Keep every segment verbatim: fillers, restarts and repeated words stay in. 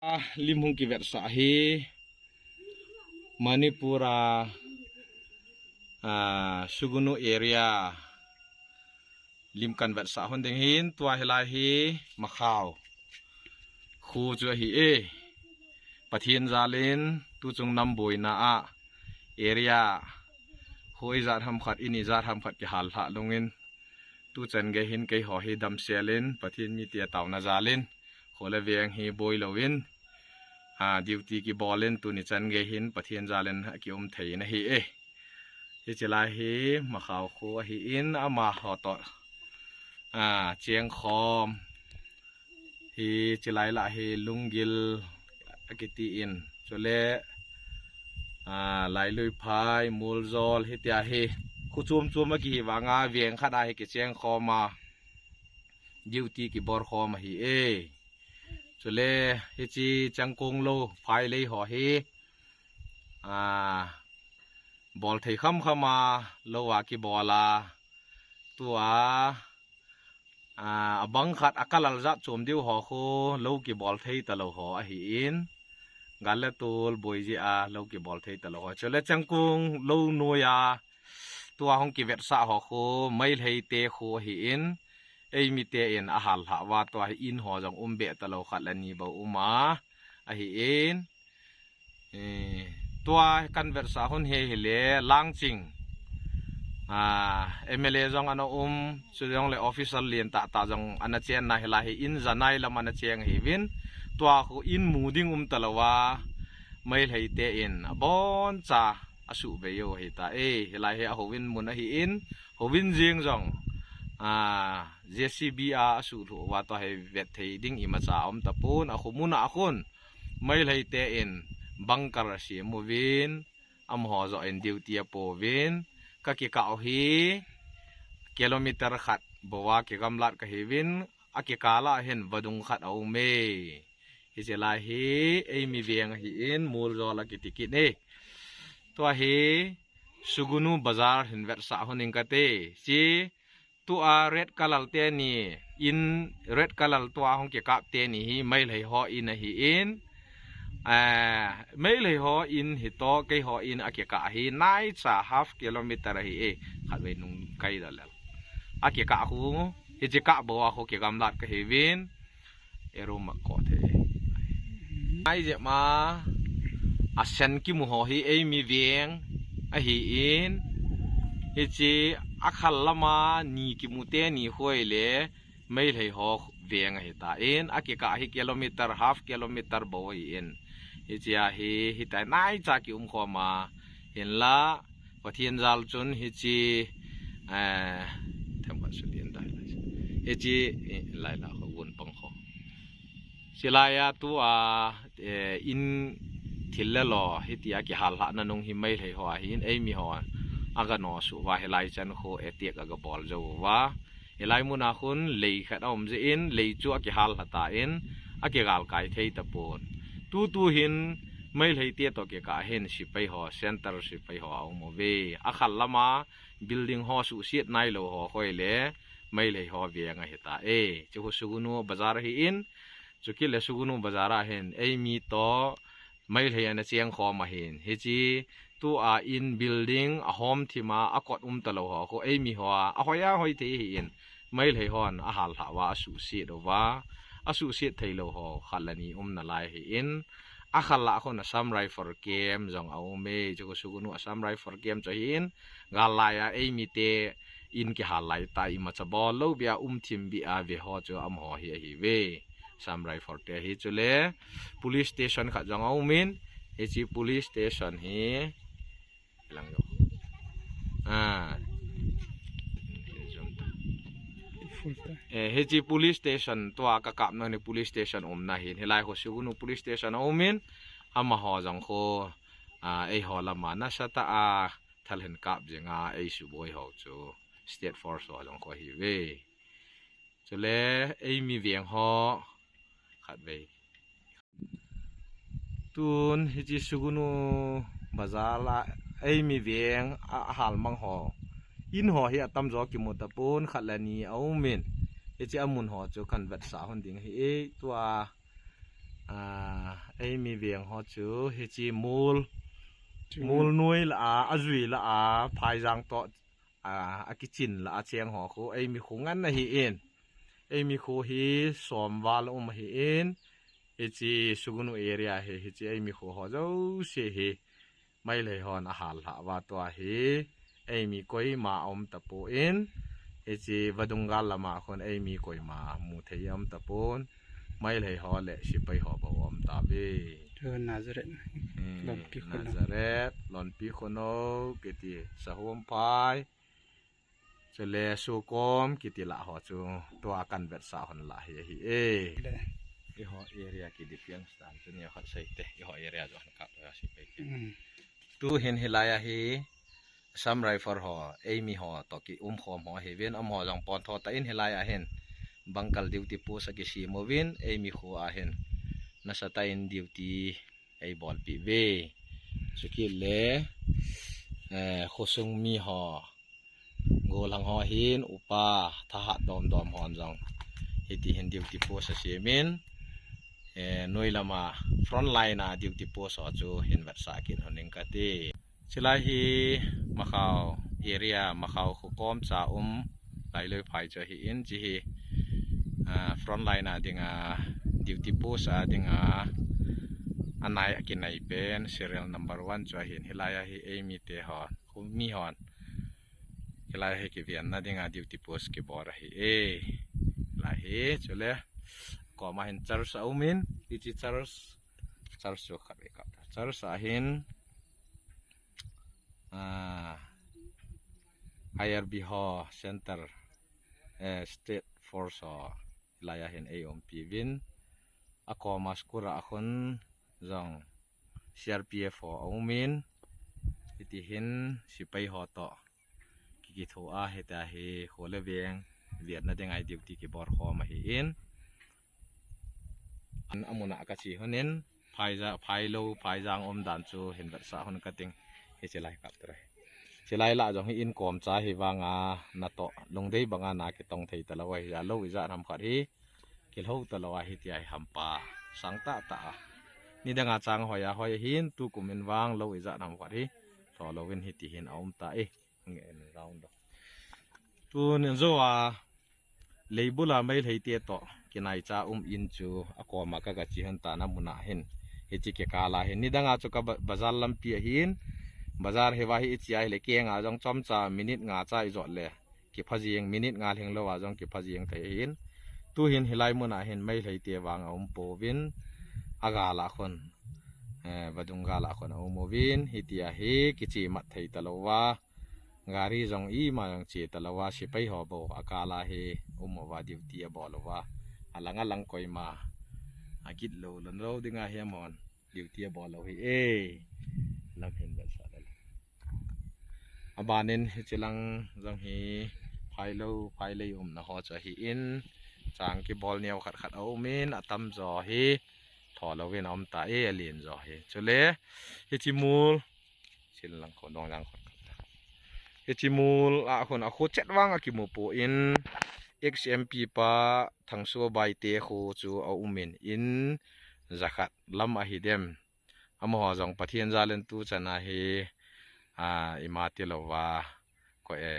Lim hung kivetsah hi Manipur a, a, Sugnu area lim kan vetsah hon ding hin, tua hilai hi Makhao khu chu ahi e. Pathen jalin tuchung nam boina a area khu ijat ham khat, in ijat ham khat kihal lha lungin, tuchan gei hin keiho hi damsel in Pathen mite tauna jalin, kho le veng hi boi louvin, a, duty kibol in tuni chan gei hin Pathen jalin akium thei in ahi e. Hiche lai hi Makhao khu ahi in, amaho toh, a, chengkhom hiche lai lah hi Lunggil akiti in, chule, a, Lailuiphai, Muljol, hitia hi khu chom chom akihi vanga veng khat a hi kichengkhom a, duty kibol khom ahi e. Chule hiche Changkong lou, Phailei ho hi, a, bol thei kham kham a lou a kibol a, tua, a, abang khat a kalal jat chom diu ho khu lou kibol thei talou ho ahi in, gal le tol boi jeh a lou kibol thei talou ho. Chule Changkong lou noi a tua hung kivetsah ho khu Meitei te khu ahi in, eimi te in ahal lha uva, tua hi in ho jong um be talou, khat le ni bou um a, ahi in. Eh, tua kan vetsah hon hi hile Langching, a, M L A jong ana um, chujongle official lien tah tah jong ana chenna hilai hi in janai lam ana cheng ahiuvin, tua khu in mu ding um talou a, Meitei te in abon cha asuh vei u ahi ta e. Hilai hi ahouin mun ahi in, houin jeng jong, a, J C B a asuh lhu uva, tua hi vet thei ding imacha aum tapon, akhu mun a khun Meitei te in bunker asem uvin, amaho joh in duty apouvin, ka kikah u hi kilometer khat bou a kigamlat kahiuvin, akikah a hin vadung khat aum e. Hiche lai hi eimi veng ahi in, Muljol akiti kit e. Tua hi Sugnu Bazar hin vetsah hon ing kate. Chi tua red color teni in, red color tua hung kikap teni hi Meitei ho in ahi in, eh, Meitei ho in hitoh, keiho in akikah hi naicha half kilometer ahi e, khatvei nung kai da lel. Akikah khu, hiche kah bou a khu kigamlat kahiuvin, eroom a ko the. Ai je ma, asen kimu ho hi eimi veng ahi in, hiche akhal lama ni kimu teni khu ahile, Meitei ho veng ahi ta in, akikah hi kilometer, half kilometer bou ahi in. Hiche a hi, hitia naicha kium khom a, hinla, Pathen jal chun hiche, eh, themkhat sulien dai lai. Hiche, eh, lai la kho, gun pang kho. Hilai a tua, eh, in thil le lo, hitia kihal lhahna nung hi Meitei ho ahi in, eimi ho, aga nosuh uva, hilai chan khu attack aga bol jou uva. Hilai mun a khun lei khat aum jeh in, lei chu akihal lha ta in, akigal kai thei tapon. Tutu hin, Meitei te toh kikah hin sepai ho, center sepai ho aum uve. Akhal lama building ho suhset nailou ho khu ahile, Meitei ho veng ahi ta e. Chu khu Sugnu Bazar ahi in, chukit le Sugnu Bazar a hin, eimi toh, Meitei ana cheng khom ahin. Hiche tua in building ahom thim a, akot um talou ho khu eimi ho a, ahoi ahoi thei ahi in. Meitei hon ahal lhah uva, asuhset uva, asuhset thei lou ho khat le ni um nalai ahi in. Akhal lah khun Assam Rifle camp jong aum e, chu khu Sugnu Assam Rifle camp chu ahi in. Gal lai a eimi te in kihal lai ta, imacha bol lou bia um thim bia ve ho chu amaho hi ahiuve. Assam Rifle te ahi. Chule police station khat jong aum in, hiche police station hi lang jo. Ah. Eh, hiche police station tua kakap na ni police station umna hin. Hilai khu Sugnu police station aum in, amaho jong khu, ah, eiho lama nasatah a thal hin kap jing a, eisuboi ho chu State Force ho jong khu ahiuve. Chule eimi veng ho khatvei. Tun hiche Sugnu Bazar a eimi veng a, ahal mang ho, in ho hi atamjo kimu tapon, khat le ni aum in. Hiche amun ho chu kan vetsah hon ding ahi e, tua A, eimi veng ho chu hiche mol, mol noi lah a, ajui lah a, phaijang toh, a, akichin lah a cheng ho khu eimi khu ngen ahi in. Eimi khu hi som val um ahi in. Hiche Sugnu area hi, hiche eimi khu ho jouse hi Meitei hon ahal lhah uva tua hi eimi koima aum tapon, hiche vadung gal lama khun eimi koima mu thei aum tapon, Meitei ho le sepai ho bou aum tauve. Chu Nazareth, hmm, Lonpi Khunou. Nazareth, Lonpi Khunou kiti, Sahumphai, chule Sukom kiti lah ho chu tua kan vetsah hon lah hi ahi e. Le. Eiho area ki defense dan chu ni khat sei te, eiho area chu han kap ta sepai te. Hmm. Tu hin hilai a hi Assam Rifle ho, eimi ho toh kium khom ho ahiuvin, amaho jong pon tho tah in hilai a hin Bangkal duty post akisem uvin, eimi khu a hin nasatah in duty eibolpeh uve. Chukit le, eh, khosung mi ho, gollhang ho hin, upa, thahat domdom hon jong hiti hin duty post asem in, eh, noi lama front line a duty post ho chu hin vetsah kit hon ing kate. Chulai hi Makhao area, Makhao kho komcha um Lailoi phai chu ahi in, hiche hi, ah, front line a dinga, duty post a dinga, anai akinai pen serial number one chu ahin, hilai a hi eimi te hon, khu mi hon, hilai hi kivenna dinga duty post kibol ahi e. Hilai hi, chule, koma hin church aum in, hiche church, church chu khat vei kap ta. Church a hin, ah, I R B ho center, eh, state force ho, hilai a hin eiumpi uvin, akoma school a khun jong C R P F ho aum in, hiti hin sepai ho toh kikitho a, hitia hi kho le veng vetna dinga duty kibol khom ahi in. An amun a kache hon in, phaija, phailou, phaijang um dan chu hin vetsah hon kating, hiche lai kap tare. Chulai lah jong hi in komcha hi vanga natoh lungdei banga na kitong thei talou ahi, ja lou ijat ham khat hi kilhou talou ahi, hitia hi hampa sang tahtah a. Nidanga chang hoi a hoi ahin, tukum in vang lou ijat ham khat hi lho louvin hiti hin aum ta e. Nge en round do. Tun in jo a Leibul a Meitei te toh kinaicha um in chu akoma ka, kache hon tan amun a hin. Hiche kikal a hin. Nidang a chu ka ba-, bazar lampi ahin. Bazar hiva hi iche a hile keng a jong chomcha minute nga cha ijot le kipha jeng, minute nga lhinglou a jong kipha jeng thei ahin. Tuhin hilai mun a hin Meitei te vang aum pouvin, agal a khun, eh, vadung gal a khun aum uvin, hitia hi kiche mat thei talou va. Gari jong ima jong che talou a, sepai ho bou akal a hi um uva, duty abol uva. Alang alang koima agit lou, lon lou dinga hi amahon duty abol lou hi e. Lam hin vetsah le. Abanin hiche lang jong hi phailou, phailei umna ho chu ahi in, chang kibol neo khat khat aum in, atamjo hi tho louvin aum ta e, alen jo hi. Chule hiche mol Chin lang kho dong lang kho. Hiche mol a khun akho chet vang akimu poi, ex M P pa Thangsobai te kho chu aum in, in jakhat lam ahi dem. Amaho jong Pathen jal in tu chan a hi, a, ima tilou va, ko e,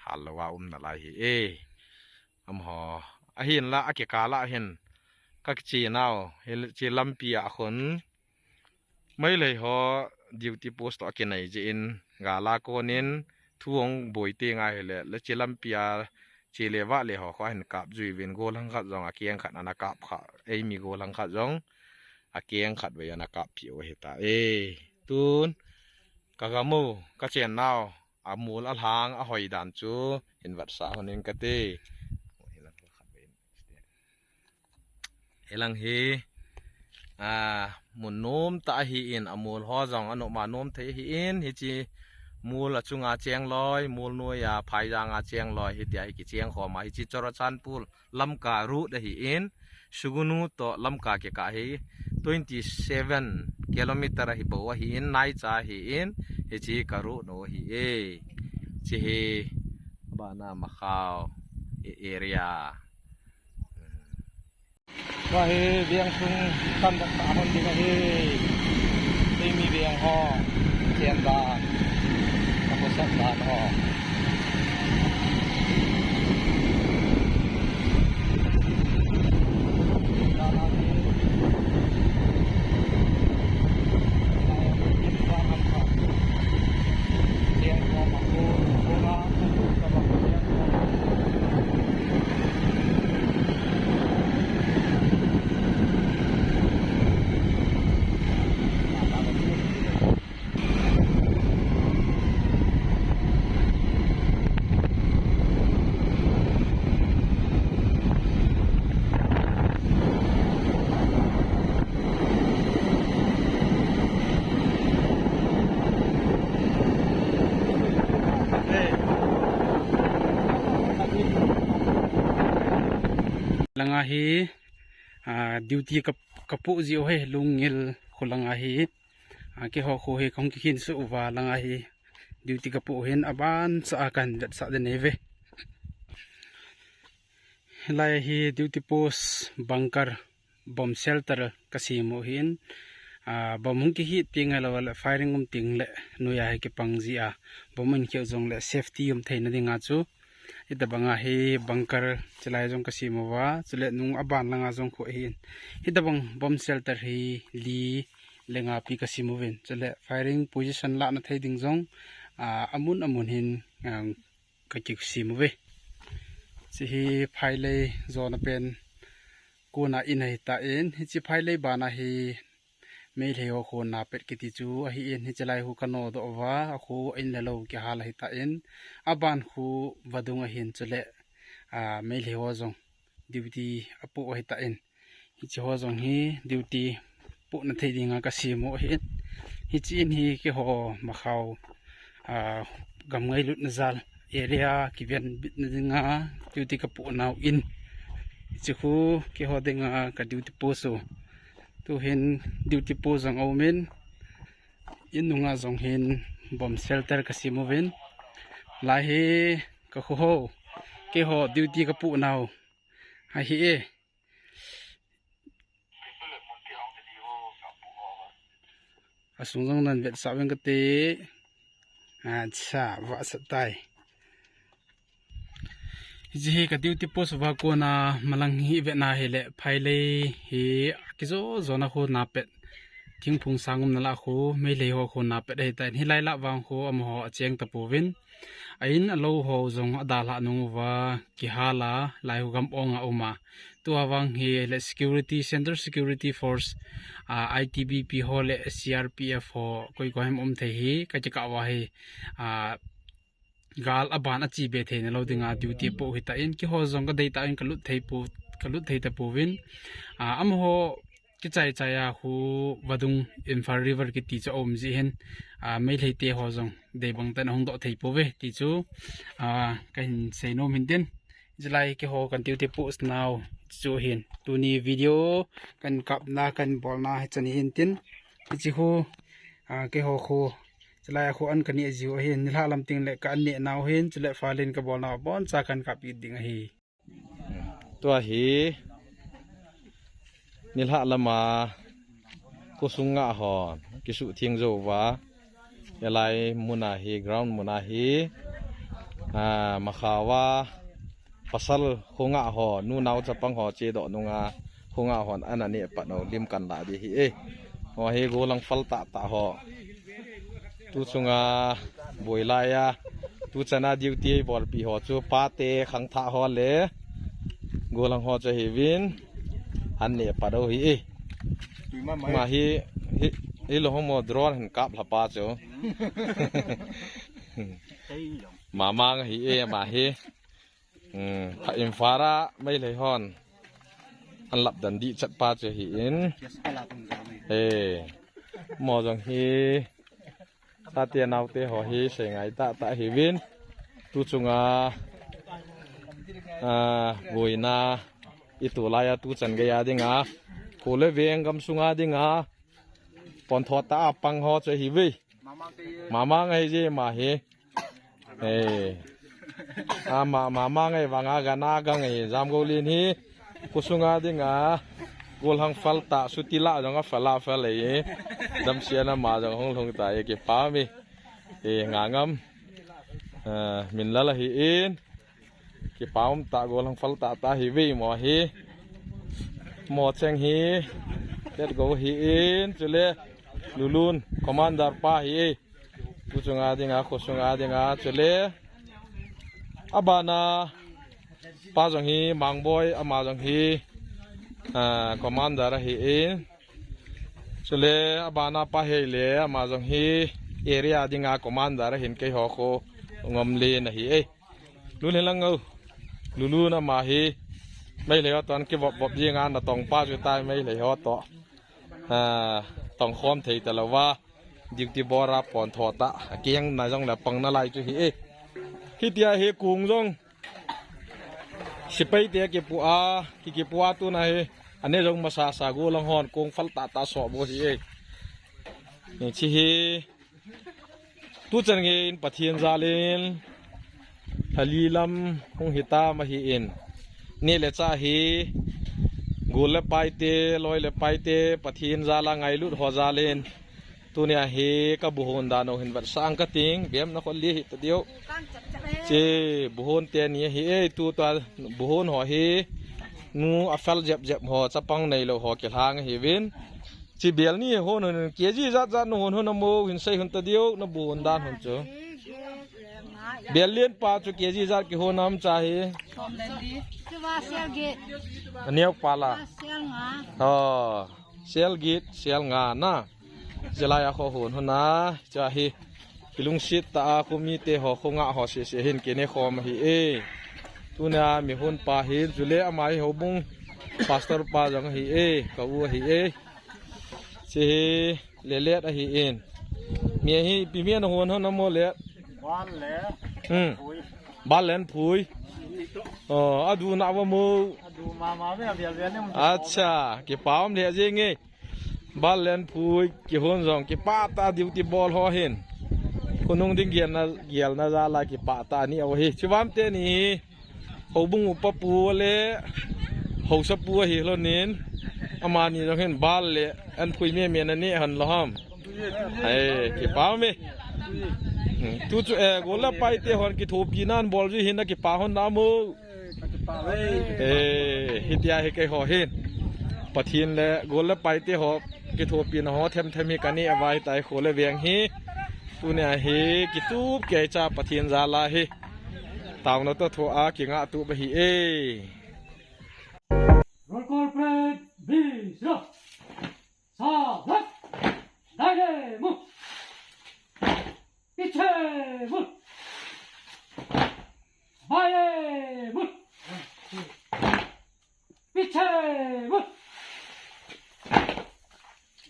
hal lou va um nalai hi e. Amaho, ahinla akikal a hin, ka kiche nau, hiche lampi a khun, Meitei ho duty post toh akinai jeh in, gal a konin thu hung boi teng ahile, hiche lampi a che le vah le ho kho ahin kap jui uvin, gollhang khat jong akeng khat ana kap kha, eimi gollhang khat jong akeng khat vei ana kap peh u ahi ta e. Tun ka gam u, ka chen nau, amol alhang ahoi dan chu hin vetsah hon in kate. Hilang hi, a, mun nom tah ahi in, amol ho jong anom a nom thei ahi in, hiche mol achunga cheng loi, mol noi a phaijang a cheng loi, hitia hi kicheng khom a, hiche Churachandpur Lamka road ahi in, Sugnu toh Lamka kikah hi twenty seven kilometer ahi bou ahi in, naicha ahi in, hiche ka road u ahi e. Hiche hi abana Makhao area. Tua hi veng sung kan dak ta hon ding ahi. Hei mi veng ho, chen dan, ka ko sat dan ho. Langa hi, ah, duty ka, ka pu ji o he, Lungngil kho langa hi. Ah, keiho kho hi kahung kikhin suh uva langa hi duty ka pu hin aban sa a kan vetsah den ve. Hilai hi duty post bunker, bomb shelter ka sem u hin, ah, bomb hung kihit ting ahilou le firing um ting le noiya hi kipang ji a, bomb in kheu jong le safety um theina dinga chu. Hitabanga hi bunker chilai jong ka sem uva, chule nung aban langa jong khu ahin. Hitabang bomb shelter hi li le nga pi ka sem uvin. Chule firing position lahna thei ding jong, ah, amun amun hin, ah, ka kisem uve. Hiche hi phailei jona pen kona in ahi tan, hiche phailei bana hi Meitei ho khonna pet kiti chu ahin, hiche lai khu ka nodoh uva, akhu in le lou kihal ahi tan, aban khu vadung ahin chule, ah, Meitei ho jong duty apoh ahi tan. Hiche ho jong hi duty pohna thei dinga ka sem u ahin. Hiche in hi keiho Makhao, ah, gam ngailutna jal area kiven bitna dinga duty ka pohnau in. Hiche khu keiho dinga ka duty post u. Tuhin duty post jong aumin, in nunga jong hin bomb shelter ka sem uvin. Lai hi ka kho ho, keiho duty ka pohnau ahi e. Asung jong nan vetsah uving kate. Acha, vetsah tai. Hiche hi ka duty post uva kona malang hi vetna hile phailei hi kijo jona khonna pet. Thingphung sang umna lah khu Meitei ho khonna pet ahi tan, hilai lah vang khu amaho acheng tapouvin. A in alou ho jong adalhah nung uva kihal a, lai khu gam ong a um a. Tua vang hile security, Central Security Force, ah, I T B P ho le C R P F ho, koi koi ham um thei hi, ka kikah uva hi, ah, gal aban achi be theina lou dinga duty apoh ahi tan, keiho jong ka dei tan ka lut thei pou, ka lut thei tapouvin. Ah, amaho kichai chai a khu vadung Imphal River kiti chu aum ji hin, ah, Meitei te ho jong dei bang tan ahung doh thei pouve ti chu, ah, kahin seinom hin tin. Chulai keiho kan duty post nau chu hin. Tuni video kan kapna kan bolna hichan hin tin. Hiche khu, ah, keiho khu. Chulai khu an ka neh jiu ahin. Nilhah lam teng le ka an neh nau hin. Chule phalin ka bolna bon cha kan kap ding ahi. Tua hi nilhah lama khosung ngah ho kisuh theng jou uva. Hilai muna hi, ground muna hi, ah, Makhao a pasal kho ngah ho, nu nao chapang ho chedoh nunga kho ngah hon ana neh pat u lim kan lah ding ahi e. Ho hi gollhang phal tah tah ho. Tu chunga boi lai a, tu chana duty bolpi ho chu pate khangthah ho le gollhang ho chu ahiuvin, an neh pat u ahi e. Tui ma mai. Ma hi, hi, hilou ho mo drone hin kap lha pa chu. Mamang ahi e, ma hi. Hmm, pha Imphal a Meitei hon an lap dan dih chat pa chu ahin. Eh, mo jong hi, chate naote ho hi sei ngai tah tah ahiuvin. Tu chunga, ah, boina i tu lai a tu chan gei a dinga, kho le veng gamsunga dinga pon thot tah a pang ho chu ahiuve. Mamang ahi je ma hi. Eh. Ama, mamang ahi vanga gana gang ahi, Jamgolin hi. Khosunga dinga golhang phal ta, suti la jong a phal a phal e. Damsian ama jong hung lhung ta e, kipah e. E, Ngangam. Ah, min lala hi in. Kipah um ta, golhang phal ta ta hi ve mo hi. Mo cheng hi. Tet go hi in. Chule Lulun, commander pa hi e. Khosunga dinga, khosunga dinga, chule. Abana pa jong hi, Mangboi, ama jong hi, ah, commander ahi e. Chule, abana pa hi le, ama jong hi, area dinga commander ahin keiho kho ngom le na hi e. Lulun lang o. Lulun ama hi. Meitei ho toh kivop vop dinga natong pa chu tai Meitei ho toh. Ah, tongkhom thei talou va. Duty bora pon tho ta. Akeng na jong le pang nalai chu hi e. Hitia hi kung jong. Sipai te kipu a, ki kipu a tuna hi. Ane jong masa sa golhang hon kung phal ta ta so bo hi e. Ni chi hi. Tuchan nge in Pathen jalin, thali lam hung hita ma hi in. Ni le cha hi, gol le paite, loi le paite, Pathen jala ngailut ho jalin. Tunia hi ka buhon dan ho hin vat sang ka ting, bem na khol li hi ta diu. Che buhon te ni hi e, tu ta buhon ho hi, nu a phal jep jep ho, chapang nei lou ho kilhang hi vin. Chi bel ni hon hon, K G jat jat nu hon hon amo, hin sei hon ta diu, na bu hon dan hon chu. Bel lien pa chu K G jat ki hon am cha hi. Chuva sel git. Aniak pa la. Sel nga. Oh, sel git, sel nga na. Chelai a kho hon hon a, cha hi. Kilungset ta a, kho mite ho, kho nga ho sese hin kine khom hi e. Tunia mi hon pa hin, chule ama hi houbung pastor pa jong hi e, ka u hi e. Che hi, Lelet ahi in. Mi hi, ipi mi na hon hon amo le. Bal le. Hmm. Pui. Bal len pui. Oh, adu na wa mo. Adu mama ve, avel vel ne. Acha, kipah um le jing e. Bal len pui, kihon jong, kipah ta duty bol ho hin. Khonung ding gel na, gel na jala kipah ta ni ahi. Chivam te ni. Houbung upa pu le haosa pu ahi lou nin, amani jong hin bal le an phui me me na ni han lou ham. Ai, kipah me. Hmm, tu chu, eh, gol le paite hon kithopi nan bol ji hin na kipah hon na mo. Eh, hitia hi keiho hin. Pathen le gol le paite ho kithopi na ho them them hi kani avai tai kho le veng hi. Tunia hi kitup kei cha Pathen jala hi. Tauna to tho a kingah tup ahi e. Roll call, please. Be zero. Salat. Dai de mu. Piche mu. Baye mu. Piche mu.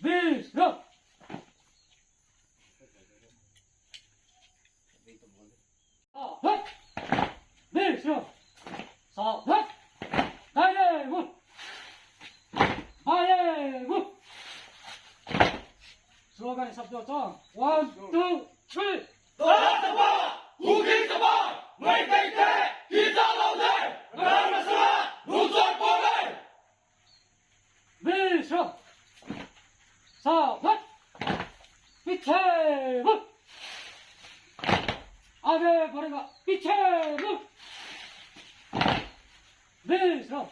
Be zero. Slogan sab jo cho. One, two, three. Be zero. Salat. Piche mu. Aage badhega. Piche mu. Be zero.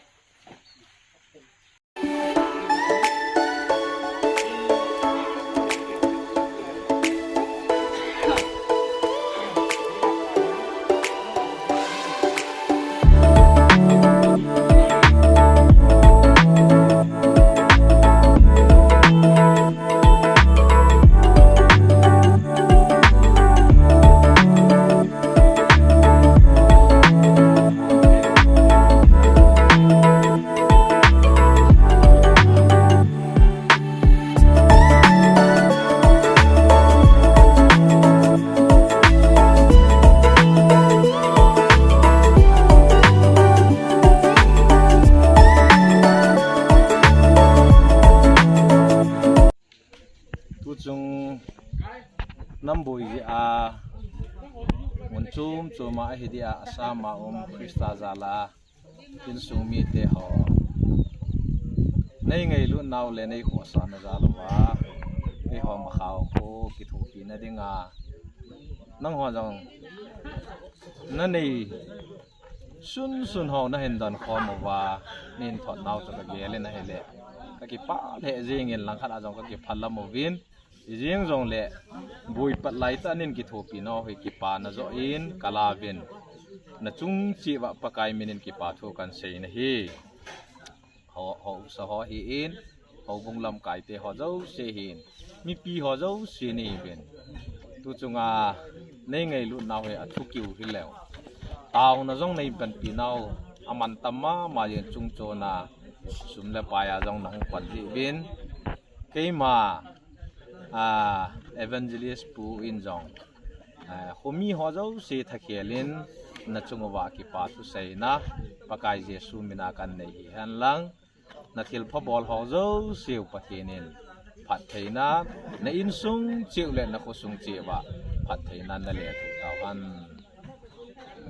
Tuchung nam boi jeh a, mun chom chom a ahi dia, Assam a um Christa jal a insung mite ho, Nei ngailut nau le nei khohsahna jal uva, keiho Makhao kho kithopina dinga nangho jong nanei sunsun ho nahin donkhom uva, nahin thot nau chu kagel in ahile, kakipah lheh jengin, langkhat a jong kakiphalam uvin. Ijeng jongle boipat laitah in kithopina ho hi kipana joh in kalauvin, nachung cheh uva Pakai min in kipa thu kahin sei nahi. Ho, haosa ho hin, houbung lamkaite ho jouse hin, mipi ho jouse nahiuvin, tu chunga nei ngailut nau hi athukiu hileu, taona jong nei panpi nau amantam mama jeh in, chungchona sum le pai a jong nahung pan jeh uvin, keima, a, Evangelist Pu in jong, a, khomi ho jouse thakhel in nachung uva kipa thuseina Pakai Jesu mina kahin nei hihen lang, nathilpha bol ho jouseu Pathen in phattheina, na insung cheh u le nakhosung cheh uva phattheina nalethuh tauhen.